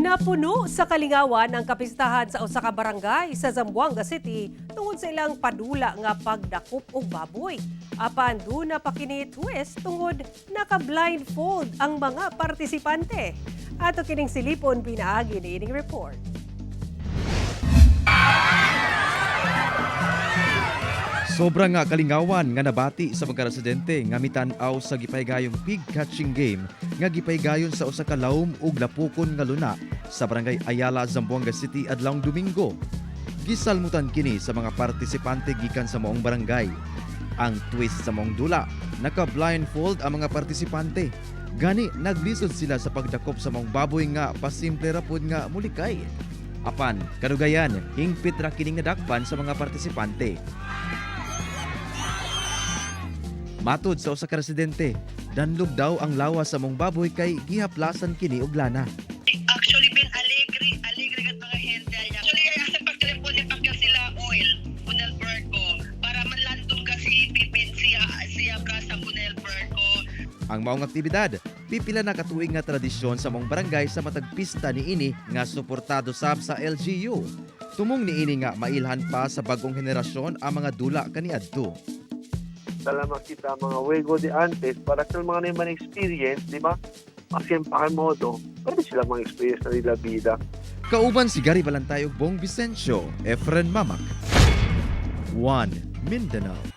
Napuno sa kalingawan ang kapistahan sa usa ka barangay sa Zamboanga City tungod sa ilang padula nga pagdakop og baboy. Apan duna pa kini twist tungod naka-blindfold ang mga partisipante. Ato kining silipon pinaagi niining report. Sobra nga kalingawan nga nabati sa mga residente nga mitan-aw sa gipaygayong pig catching game nga gipaygayon sa usa ka lawom ug lapukon nga luna sa Barangay Ayala, Zamboanga City adlawng Domingo. Gisalmutan kini sa mga partisipante gikan sa maong barangay. Ang twist sa maong dula, naka-blindfold ang mga partisipante. Gani naglisod sila sa pagdakop sa maong baboy nga pasimple ra pod nga mulikay. Apan, kadugayan, hingpit ra kining nadakpan sa mga partisipante. Matod sa usa ka residente, danlog daw ang lawas sa mong baboy kay gihaplasan kini og lana. Actually, ben alegre, alegre kat mga gente niya. Actually, ay asa pagtelepono pagka sila oil, Punel Perco, para manlandong kasi pipin siya siya brasa Punel Perco. Ang maong aktibidad, pipila na katuig nga tradisyon sa mong barangay sa matag pista niini nga suportado sab sa LGU. Tumong niini nga mailhan pa sa bagong henerasyon ang mga dula kaniadto. Tala makita mga juego de antes para sa mga naman experience, di ba? Kasi ang modo, pwede sila mga experience na nila bida. Kauban si Gary Balantay ug Bong Vicencio, Efren Mamak. 1 Mindanao.